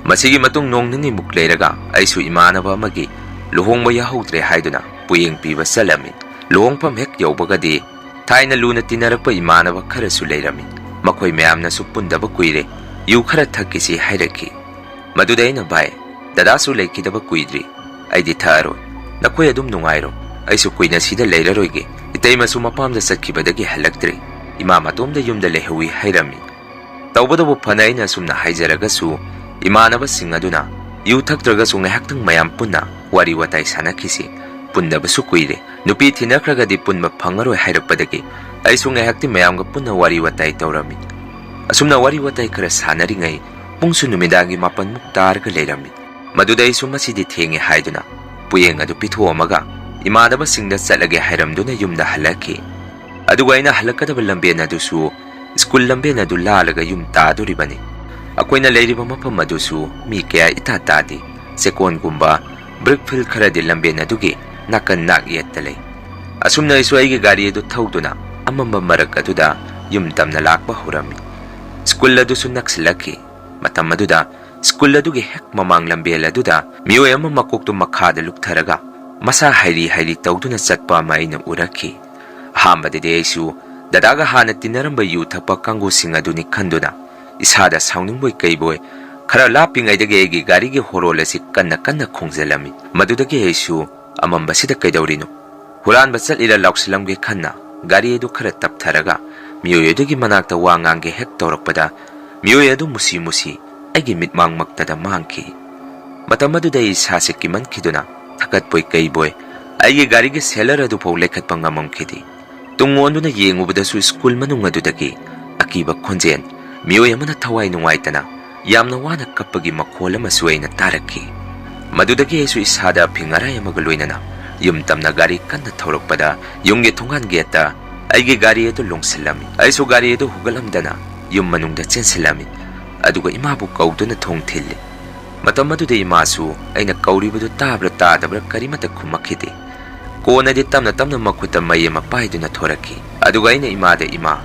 ꯃꯁꯤꯒꯤ ꯃꯇꯨꯡ ꯅꯣꯡ ꯅꯤꯅꯤꯃꯨꯛ ꯂꯩꯔꯒ ꯑꯩꯁꯨ ꯏꯃꯥꯟꯅꯕ ꯑꯃꯒꯤ ꯂꯨꯍꯣꯡꯕ ꯌꯥꯍꯧꯗ꯭ꯔꯦ ꯍꯥꯏꯗꯨꯅ ꯄꯣꯌꯦꯡ ꯄꯤꯕ ꯆꯠꯂꯝꯃꯤ꯫ ꯂꯨꯍꯣꯡꯐꯝ ꯍꯦꯛ ꯌꯧꯕꯒꯗꯤ ꯊꯥꯏꯅ ꯂꯨꯅ ꯇꯤꯟꯅꯔꯛꯄ ꯏꯃꯥꯟꯅꯕ ꯈꯔꯁꯨ ꯂꯩꯔꯝꯃꯤ꯫ ꯃꯈꯣꯏ ꯃꯌꯥꯝꯅꯁꯨ "ꯄꯨꯟꯗꯕ ꯀꯨꯏꯔꯦ, ꯌꯨ ꯈꯔ ꯊꯛꯈꯤꯁꯤ" ꯍꯥꯏꯔꯛꯈꯤ꯫ ꯃꯗꯨꯗ ꯑꯩꯅ, "ꯚꯥꯏ, ꯗꯗꯥꯁꯨ ꯂꯩꯈꯤꯗꯕ ꯀꯨꯏꯗ꯭ꯔꯤ, ꯑꯩꯗꯤ ꯊꯛꯑꯔꯣꯏ꯫ ꯅꯈꯣꯏ ꯑꯗꯨꯝ ꯅꯨꯡꯉꯥꯏꯔꯣ, ꯑꯩꯁꯨ ꯀꯨꯏꯅ ꯁꯤꯗ ꯂꯩꯔꯔꯣꯏꯒꯦ꯫ ꯏꯇꯩꯃꯁꯨ ꯃꯄꯥꯝꯗ ꯆꯠꯈꯤꯕꯗꯒꯤ ꯍꯜꯂꯛꯇ꯭ꯔꯤ꯫ ꯏꯃꯥ ꯃꯇꯣꯝꯗ ꯌꯨꯝꯗ ꯂꯩꯍꯧꯏ" ꯍꯥꯏꯔꯝꯃꯤ꯫ ꯇꯧꯕꯇꯕꯨ ꯐꯅ ꯑꯩꯅ ꯑꯁꯨꯝꯅ ꯍꯥꯏꯖꯔꯒꯁꯨ, ꯏꯃꯥꯟꯅꯕꯁꯤꯡ ꯑꯗꯨꯅ ꯌꯨ ꯊꯛꯇ꯭ꯔꯒꯁꯨ ꯉꯥꯏꯍꯥꯛꯇꯪ ꯃꯌꯥꯝ ꯄꯨꯟꯅ ꯋꯥꯔꯤ ꯋꯥꯇꯥꯏ ꯁꯥꯟꯅꯈꯤꯁꯤ, ꯄꯨꯟꯗꯕꯁꯨ ꯀꯨꯏꯔꯦ, ꯅꯨꯄꯤ ꯊꯤꯅꯈ꯭ꯔꯒꯗꯤ ꯄꯨꯟꯕ ꯐꯪꯉꯔꯣꯏ ꯍꯥꯏꯔꯛꯄꯗꯒꯤ ꯑꯩꯁꯨ ꯉꯥꯏꯍꯥꯛꯇꯤ ꯃꯌꯥꯝꯒ ꯄꯨꯟꯅ ꯋꯥꯔꯤ ꯋꯥꯇꯥꯏ ꯇꯧꯔꯝꯃꯤ꯫ ꯑꯁꯨꯝꯅ ꯋꯥꯔꯤ ꯋꯥꯇꯥꯏ ꯈꯔ ꯁꯥꯟꯅꯔꯤꯉꯩ ꯄꯨꯡꯁꯨ ꯅꯨꯃꯤꯗꯥꯡꯒꯤ ꯃꯥꯄꯟꯃꯨꯛ ꯇꯥꯔꯒ ꯂꯩꯔꯝꯃꯤ꯫ ꯃꯗꯨꯗ ꯑꯩꯁꯨ "ꯃꯁꯤꯗꯤ ꯊꯦꯡꯉꯦ" ꯍꯥꯏꯗꯨꯅ ꯄꯨꯌꯦꯡ ꯑꯗꯨ ꯄꯤꯊꯣꯛꯑꯝꯃꯒ ꯏꯃꯥꯟꯅꯕꯁꯤꯡꯗ ꯆꯠꯂꯒꯦ ꯍꯥꯏꯔꯝꯗꯨꯅ ꯌꯨꯝꯗ ꯍꯜꯂꯛꯈꯤ꯫ ꯑꯗꯨꯒ ꯑꯩꯅ ꯍꯜꯂꯛꯀꯗꯕ ꯂꯝꯕꯦꯟ ꯑꯗꯨꯁꯨ ꯁ꯭ꯀꯨꯜ ꯂꯝꯕꯦꯟ ꯑꯗꯨ ꯂꯥꯜꯂꯒ ꯌꯨꯝ ꯇꯥꯗꯣꯔꯤꯕꯅꯤ꯫ ꯑꯩꯈꯣꯏꯅ ꯂꯩꯔꯤꯕ ꯃꯐꯝ ꯑꯗꯨꯁꯨ ꯃꯤ ꯀꯌꯥ ꯏꯇꯥ ꯇꯥꯗꯦ꯫ ꯆꯦꯛꯀꯣꯟꯒꯨꯝꯕ ꯕ꯭ꯔꯤꯛ ꯐꯤꯜ ꯈꯔꯗꯤ ꯂꯝꯕꯦꯟ ꯑꯗꯨꯒꯤ ꯅꯥꯀꯟ ꯅꯥꯛ ꯌꯦꯠꯇ ꯂꯩ꯫ ꯑꯁꯨꯝꯅ ꯑꯩꯁꯨ ꯑꯩꯒꯤ ꯒꯥꯔꯤ ꯑꯗꯨ ꯊꯧꯗꯨꯅ ꯑꯃꯝꯕ ꯃꯔꯛ ꯑꯗꯨꯗ ꯌꯨꯝ ꯇꯝꯅ ꯂꯥꯛꯄ ꯍꯧꯔꯝꯃꯤ꯫ ꯁ꯭ꯀꯨꯜ ꯑꯗꯨꯁꯨ ꯅꯛꯁꯤꯜꯂꯛꯈꯤ꯫ ꯃꯇꯝ ꯑꯗꯨꯗ ꯁ꯭ꯀꯨꯜ ꯑꯗꯨꯒꯤ ꯍꯦꯛ ꯃꯃꯥꯡ ꯂꯝꯕꯦꯜ ꯑꯗꯨꯗ ꯃꯤꯑꯣꯏ ꯑꯃ ꯃꯀꯣꯛꯇꯨ ꯃꯈꯥꯗ ꯂꯨꯞꯊꯔꯒ ꯃꯁꯥ ꯍꯩꯔꯤ ꯍꯩꯔꯤ ꯇꯧꯗꯨꯅ ꯆꯠꯄ ꯑꯃ ꯑꯩꯅ ꯎꯔꯛꯈꯤ꯫ ꯑꯍꯥꯟꯕꯗꯗꯤ ꯑꯩꯁꯨ ꯗꯗꯥꯒ ꯍꯥꯟꯅ ꯇꯤꯟꯅꯔꯝꯕ ꯌꯨ ꯊꯛꯄ ꯀꯥꯡꯕꯨꯁꯤꯡ ꯑꯗꯨꯅꯤ ꯈꯟꯗꯨꯅ ꯏꯁꯥꯗ ꯁꯥꯎꯅꯤꯡꯕꯣꯏ ꯀꯩꯕꯣꯏ ꯈꯔ ꯂꯥꯞꯄꯤꯉꯩꯗꯒꯤ ꯑꯩꯒꯤ ꯒꯥꯔꯤꯒꯤ ꯍꯣꯔꯣꯜ ꯑꯁꯤ ꯀꯟꯅ ꯀꯟꯅ ꯈꯣꯡꯖꯤꯜꯂꯝꯃꯤ꯫ ꯃꯗꯨꯗꯒꯤ ꯑꯩꯁꯨ ꯑꯃꯝꯕꯁꯤꯗ ꯀꯩꯗꯧꯔꯤꯅꯣ, ꯍꯨꯔꯥꯟꯕ ꯆꯠꯂꯤꯔ ꯂꯥꯎꯁꯤꯜꯂꯝꯒꯦ ꯈꯟꯅ ꯒꯥꯔꯤ ꯑꯗꯨ ꯈꯔ ꯇꯞꯊꯔꯒ ꯃꯤꯑꯣꯏ ꯑꯗꯨꯒꯤ ꯃꯅꯥꯛꯇ ꯋꯥ ꯉꯥꯡꯒꯦ ꯍꯦꯛ ꯇꯧꯔꯛꯄꯗ ꯃꯤꯑꯣꯏ ꯑꯗꯨ ꯃꯨꯁꯤ ꯃꯨꯁꯤ ꯑꯩꯒꯤ ꯃꯤꯠꯃꯥꯡꯃꯛꯇꯗ ꯃꯥꯡꯈꯤ꯫ ꯃꯇꯝ ꯑꯗꯨꯗ ꯑꯩ ꯏꯁꯥꯁꯦ ꯀꯤꯃꯟꯈꯤꯗꯨꯅ ꯊꯀꯠꯄꯣꯏ ꯀꯩꯕꯣꯏ ꯑꯩꯒꯤ ꯒꯥꯔꯤꯒꯤ ꯁꯦꯂꯔ ꯑꯗꯨꯐꯥꯎ ꯂꯩꯈꯠꯄ ꯉꯝꯃꯝꯈꯤꯗꯦ꯫ ꯇꯨꯡ ꯑꯣꯟꯗꯨꯅ ꯌꯦꯡꯉꯨꯕꯗꯁꯨ ꯁ꯭ꯀꯨꯜ ꯃꯅꯨꯡ ꯑꯗꯨꯗꯒꯤ ꯑꯀꯤꯕ ꯈꯣꯟꯖꯦꯜ, ꯃꯤꯑꯣꯏ ꯑꯃꯅ ꯊꯋꯥꯏ ꯅꯨꯡꯉꯥꯏꯇꯅ ꯌꯥꯝꯅ ꯋꯥꯅ ꯀꯞꯄꯒꯤ ꯃꯈꯣꯜ ꯑꯃꯁꯨ ꯑꯩꯅ ꯇꯥꯔꯛꯈꯤ꯫ ꯃꯗꯨꯗꯒꯤ ꯑꯩꯁꯨ ꯏꯁꯥꯗ ꯑꯐꯤꯡ ꯑꯔꯥꯏ ꯑꯃꯒ ꯂꯣꯏꯅꯅ ꯌꯨꯝ ꯇꯝꯅ ꯒꯥꯔꯤ ꯀꯟꯅ ꯊꯧꯔꯛꯄꯗ ꯌꯨꯝꯒꯤ ꯊꯣꯡꯒꯥꯟ ꯒꯦꯠꯇ ꯑꯩꯒꯤ ꯒꯥꯔꯤ ꯑꯗꯨ ꯂꯣꯡꯁꯤꯜꯂꯝꯃꯤ꯫ ꯑꯩꯁꯨ ꯒꯥꯔꯤ ꯑꯗꯨ ꯍꯨꯒꯠꯂꯝꯗꯅ ꯌꯨꯝ ꯃꯅꯨꯡꯗ ꯆꯦꯟꯁꯤꯜꯂꯝꯃꯤ꯫ ꯑꯗꯨꯒ ꯏꯃꯥꯕꯨ ꯀꯧꯗꯨꯅ ꯊꯣꯡ ꯊꯤꯜꯂꯤ꯫ ꯃꯇꯝ ꯑꯗꯨꯗ ꯏꯃꯥꯁꯨ ꯑꯩꯅ ꯀꯧꯔꯤꯕꯗꯨ ꯇꯥꯕ꯭ꯔꯥ ꯇꯥꯗꯕ꯭ꯔꯥ ꯀꯔꯤꯃꯠꯇ ꯈꯨꯝꯃꯛꯈꯤꯗꯦ꯫ ꯀꯣꯟꯅꯗꯤ ꯇꯞꯅ ꯇꯞꯅ ꯃꯈꯨꯠꯇ ꯃꯩ ꯑꯃ ꯄꯥꯏꯗꯨꯅ ꯊꯣꯔꯛꯈꯤ꯫ ꯑꯗꯨꯒ ꯑꯩꯅ ꯏꯃꯥꯗ, "ꯏꯃꯥ,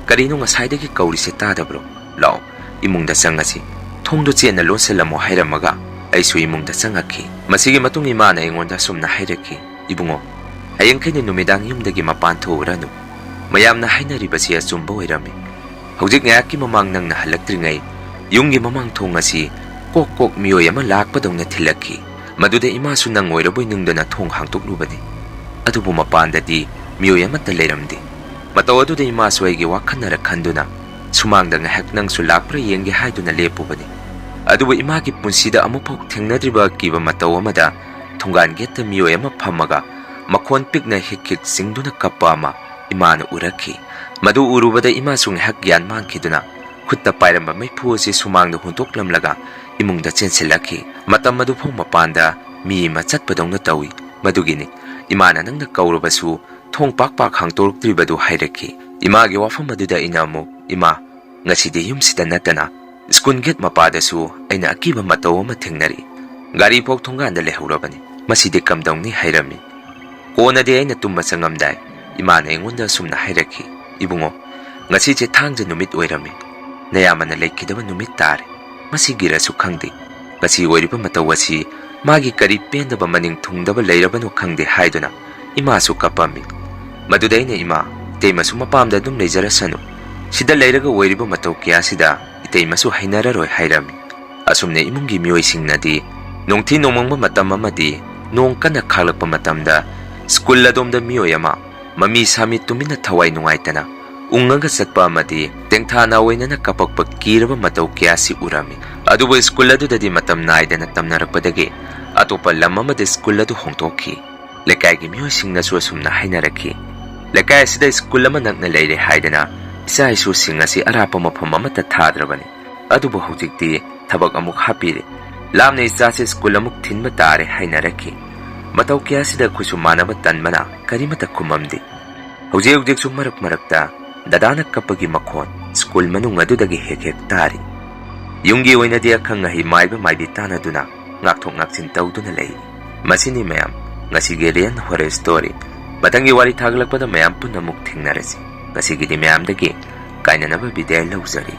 ꯀꯔꯤꯅꯣ ꯉꯁꯥꯏꯗꯒꯤ ꯀꯧꯔꯤꯁꯦ ꯇꯥꯗꯕ꯭ꯔꯣ? ꯂꯥꯛꯑꯣ, ꯏꯃꯨꯡꯗ ꯆꯪꯉꯁꯤ꯫ ꯊꯣꯡꯗꯣ ꯆꯦꯠꯅ ꯂꯣꯟꯁꯤꯜꯂꯝꯃꯣ" ꯍꯥꯏꯔꯝꯃꯒ ꯑꯩꯁꯨ ꯏꯃꯨꯡꯗ ꯆꯪꯉꯛꯈꯤ꯫ ꯃꯁꯤꯒꯤ ꯃꯇꯨꯡ ꯏꯃꯥꯅ ꯑꯩꯉꯣꯟꯗ ꯑꯁꯨꯝꯅ ꯍꯥꯏꯔꯛꯈꯤ, "ꯏꯕꯨꯡꯉꯣ, ꯍꯌꯦꯡꯈꯩꯅ ꯅꯨꯃꯤꯗꯥꯡ ꯌꯨꯝꯗꯒꯤ ꯃꯄꯥꯟ ꯊꯣꯛꯎꯔꯅꯨ꯫ ꯃꯌꯥꯝꯅ ꯍꯥꯏꯅꯔꯤꯕꯁꯤ ꯑꯆꯨꯝꯕ ꯑꯣꯏꯔꯝꯃꯤ꯫ ꯍꯧꯖꯤꯛ ꯉꯥꯏꯍꯥꯛꯀꯤ ꯃꯃꯥꯡ ꯅꯪꯅ ꯍꯜꯂꯛꯇ꯭ꯔꯤꯉꯩ ꯌꯨꯝꯒꯤ ꯃꯃꯥꯡ ꯊꯣꯡ ꯑꯁꯤ ꯀꯣꯛ ꯀꯣꯛ ꯃꯤꯑꯣꯏ ꯑꯃ ꯂꯥꯛꯄꯗꯧꯅ ꯊꯤꯜꯂꯛꯈꯤ꯫ ꯃꯗꯨꯗ ꯏꯃꯥꯁꯨ ꯅꯪ ꯑꯣꯏꯔꯕꯣꯏ ꯅꯤꯡꯗꯨꯅ ꯊꯣꯡ ꯍꯥꯡꯗꯣꯛꯂꯨꯕꯅꯤ꯫ ꯑꯗꯨꯕꯨ ꯃꯄꯥꯟꯗꯗꯤ ꯃꯤꯑꯣꯏ ꯑꯃꯠꯇ ꯂꯩꯔꯝꯗꯦ꯫ ꯃꯇꯧ ꯑꯗꯨꯗ ꯏꯃꯥꯁꯨ ꯑꯩꯒꯤ ꯋꯥꯈꯜꯅꯔ ꯈꯟꯗꯨꯅ ꯁꯨꯃꯥꯡꯗ ꯉꯥꯏꯍꯥꯛ ꯅꯪꯁꯨ ꯂꯥꯛꯄ꯭ꯔꯥ ꯌꯦꯡꯒꯦ ꯍꯥꯏꯗꯨꯅ ꯂꯦꯞꯄꯨꯕꯅꯤ꯫ ꯑꯗꯨꯕꯨ ꯏꯃꯥꯒꯤ ꯄꯨꯟꯁꯤꯗ ꯑꯃꯨꯛꯐꯥꯎ ꯊꯦꯡꯅꯗ꯭ꯔꯤꯕ ꯑꯀꯤꯕ ꯃꯇꯧ ꯑꯃꯗ ꯊꯣꯡꯒꯥꯟ ꯒꯦꯠꯇ ꯃꯤꯑꯣꯏ ꯑꯃ ꯐꯝꯃꯒ ꯃꯈꯣꯟ ꯄꯤꯛꯅ ꯍꯤꯛ ꯍꯤꯛ ꯆꯤꯡꯗꯨꯅ ꯀꯞꯄ ꯑꯃ ꯏꯃꯥꯅ ꯎꯔꯛꯈꯤ꯫ ꯃꯗꯨ ꯎꯔꯨꯕꯗ ꯏꯃꯥꯁꯨ ꯉꯥꯏꯍꯥꯛ ꯒ꯭ꯌꯥꯟ ꯃꯥꯡꯈꯤꯗꯨꯅ ꯈꯨꯠꯇ ꯄꯥꯏꯔꯝꯕ ꯃꯩꯐꯨ ꯑꯁꯤ ꯁꯨꯃꯥꯡꯗ ꯍꯨꯟꯗꯣꯛꯂꯝꯂꯒ ꯏꯃꯨꯡꯗ ꯆꯦꯟꯁꯤꯜꯂꯛꯈꯤ꯫ ꯃꯇꯝ ꯑꯗꯨꯐꯥꯎ ꯃꯄꯥꯟꯗ ꯃꯤ ꯑꯃ ꯆꯠꯄꯗꯧꯅ ꯇꯧꯏ꯫ ꯃꯗꯨꯒꯤꯅꯤ ꯏꯃꯥꯅ ꯅꯪꯅ ꯀꯧꯔꯕꯁꯨ ꯊꯣꯡ ꯄꯥꯛ ꯄꯥꯛ ꯍꯥꯡꯇꯣꯔꯛꯇ꯭ꯔꯤꯕꯗꯨ ꯍꯥꯏꯔꯛꯈꯤ꯫ ꯏꯃꯥꯒꯤ ꯋꯥꯐꯝ ꯑꯗꯨꯗ ꯑꯩꯅ ꯑꯃꯨꯛ, "ꯏꯃꯥ, ꯉꯁꯤꯗꯤ ꯌꯨꯝꯁꯤꯗ ꯅꯠꯇꯅ ꯁ꯭ꯀꯨꯜ ꯒꯦꯠ ꯃꯄꯥꯗꯁꯨ ꯑꯩꯅ ꯑꯀꯤꯕ ꯃꯇꯧ ꯑꯃ ꯊꯦꯡꯅꯔꯤ꯫ ꯒꯥꯔꯤ ꯐꯥꯎ ꯊꯣꯡꯒꯥꯟꯗ ꯂꯩꯍꯧꯔꯕꯅꯤ꯫ ꯃꯁꯤꯗꯤ ꯀꯝꯗꯧꯅꯤ?" ꯍꯥꯏꯔꯝꯃꯤ꯫ ꯀꯣꯟꯅꯗꯤ ꯑꯩꯅ ꯇꯨꯝꯕ ꯆꯪꯉꯝꯗꯥꯏ ꯏꯃꯥꯅ ꯑꯩꯉꯣꯟꯗ ꯑꯁꯨꯝꯅ ꯍꯥꯏꯔꯛꯈꯤ, "ꯏꯕꯨꯡꯉꯣ, ꯉꯁꯤꯁꯦ ꯊꯥꯡꯖ ꯅꯨꯃꯤꯠ ꯑꯣꯏꯔꯝꯃꯤ꯫ ꯅꯌꯥꯝꯕꯅ ꯂꯩꯈꯤꯗꯕ ꯅꯨꯃꯤꯠ ꯇꯥꯔꯦ꯫ ꯃꯁꯤꯒꯤꯔꯁꯨ ꯈꯪꯗꯦ꯫ ꯉꯁꯤ ꯑꯣꯏꯔꯤꯕ ꯃꯇꯧ ꯑꯁꯤ ꯃꯥꯒꯤ ꯀꯔꯤ ꯄꯦꯟꯗꯕ ꯃꯅꯤꯡ ꯊꯨꯡꯗꯕ ꯂꯩꯔꯕꯅꯣ ꯈꯪꯗꯦ" ꯍꯥꯏꯗꯨꯅ ꯏꯃꯥꯁꯨ ꯀꯞꯄꯝꯃꯤ꯫ ꯃꯗꯨꯗ ꯑꯩꯅ, "ꯏꯃꯥ, ꯏꯇꯩꯃꯁꯨ ꯃꯄꯥꯝꯗ ꯑꯗꯨꯝ ꯂꯩꯖꯔꯁꯅꯨ꯫ ꯁꯤꯗ ꯂꯩꯔꯒ ꯑꯣꯏꯔꯤꯕ ꯃꯇꯧ ꯀꯌꯥꯁꯤꯗ ꯏꯇꯩꯃꯁꯨ ꯍꯩꯅꯔꯔꯣꯏ" ꯍꯥꯏꯔꯝꯃꯤ꯫ ꯑꯁꯨꯝꯅ ꯏꯃꯨꯡꯒꯤ ꯃꯤꯑꯣꯏꯁꯤꯡꯅꯗꯤ ꯅꯣꯡꯊꯤ ꯅꯣꯡꯃꯪꯕ ꯃꯇꯝ ꯑꯃꯗꯤ ꯅꯣꯡ ꯀꯟꯅ ꯈꯥꯛꯂꯛꯄ ꯃꯇꯝꯗ ꯁ꯭ꯀꯨꯜ ꯑꯗꯣꯝꯗ ꯃꯤꯑꯣꯏ ꯑꯃ ꯃꯃꯤ ꯁꯥꯃꯤ ꯇꯨꯃꯤꯟꯅ ꯊꯋꯥꯏ ꯅꯨꯡꯉꯥꯏꯇꯅ ꯎꯪꯉꯒ ꯆꯠꯄ ꯑꯃꯗꯤ ꯇꯦꯡꯊꯥ ꯅꯥꯑꯣꯏꯅꯅ ꯀꯞꯄꯛꯄ ꯀꯤꯔꯕ ꯃꯇꯧ ꯀꯌꯥꯁꯤ ꯎꯔꯝꯃꯤ꯫ ꯑꯗꯨꯕꯨ ꯁ꯭ꯀꯨꯜ ꯑꯗꯨꯗꯗꯤ ꯃꯇꯝ ꯅꯥꯏꯗꯅ ꯇꯝꯅꯔꯛꯄꯗꯒꯤ ꯑꯇꯣꯞꯄ ꯂꯝ ꯑꯃꯗ ꯁ꯭ꯀꯨꯜ ꯑꯗꯨ ꯍꯣꯡꯗꯣꯛꯈꯤ꯫ ꯂꯩꯀꯥꯏꯒꯤ ꯃꯤꯑꯣꯏꯁꯤꯡꯅꯁꯨ ꯑꯁꯨꯝꯅ ꯍꯥꯏꯅꯔꯛꯈꯤ, "ꯂꯩꯀꯥꯏ ꯑꯁꯤꯗ ꯁ꯭ꯀꯨꯜ ꯑꯃ ꯅꯛꯅ ꯂꯩꯔꯦ ꯍꯥꯏꯗꯅ ꯏꯆꯥ ꯏꯁꯨꯁꯤꯡ ꯑꯁꯤ ꯑꯔꯥꯞꯄ ꯃꯐꯝ ꯑꯃꯠꯇ ꯊꯥꯗ꯭ꯔꯕꯅꯤ꯫ ꯑꯗꯨꯕꯨ ꯍꯧꯖꯤꯛꯇꯤ ꯊꯕꯛ ꯑꯃꯨꯛ ꯍꯥꯞꯄꯤꯔꯦ꯫ ꯂꯥꯞꯅ ꯏꯆꯥꯁꯦ ꯁ꯭ꯀꯨꯜ ꯑꯃꯨꯛ ꯊꯤꯟꯕ ꯇꯥꯔꯦ" ꯍꯥꯏꯅꯔꯛꯈꯤ꯫ ꯃꯇꯧ ꯀꯌꯥꯁꯤꯗ ꯈꯨꯠꯁꯨ ꯃꯥꯟꯅꯕ ꯇꯟꯕꯅ ꯀꯔꯤꯃꯠꯇ ꯈꯨꯝꯃꯝꯗꯦ꯫ ꯍꯧꯖꯤꯛ ꯍꯧꯖꯤꯛꯁꯨ ꯃꯔꯛ ꯃꯔꯛꯇ ꯗꯗꯥꯅ ꯀꯞꯄꯒꯤ ꯃꯈꯣꯟ ꯁ꯭ꯀꯨꯜ ꯃꯅꯨꯡ ꯑꯗꯨꯗꯒꯤ ꯍꯦꯛ ꯍꯦꯛ ꯇꯥꯔꯤ꯫ ꯌꯨꯝꯒꯤ ꯑꯣꯏꯅꯗꯤ ꯑꯈꯪ ꯑꯍꯩ ꯃꯥꯏꯕ ꯃꯥꯏꯕꯤ ꯇꯥꯟꯅꯗꯨꯅ ꯉꯥꯛꯊꯣꯛ ꯉꯥꯛꯁꯤꯟ ꯇꯧꯗꯨꯅ ꯂꯩꯔꯤ꯫ ꯃꯁꯤꯅꯤ ꯃꯌꯥꯝ ꯉꯁꯤꯒꯤ Real Horror Story꯫ ꯃꯊꯪꯒꯤ ꯋꯥꯔꯤ ꯊꯥꯒꯠꯂꯛꯄꯗ ꯃꯌꯥꯝ ꯄꯨꯟꯅ ꯑꯃꯨꯛ ꯊꯦꯡꯅꯔꯁꯤ꯫ ꯉꯁꯤꯒꯤꯗꯤ ꯃꯌꯥꯝꯗꯒꯤ ꯀꯥꯏꯅꯅꯕ ꯕꯤꯗꯥꯏ ꯂꯧꯖꯔꯤ꯫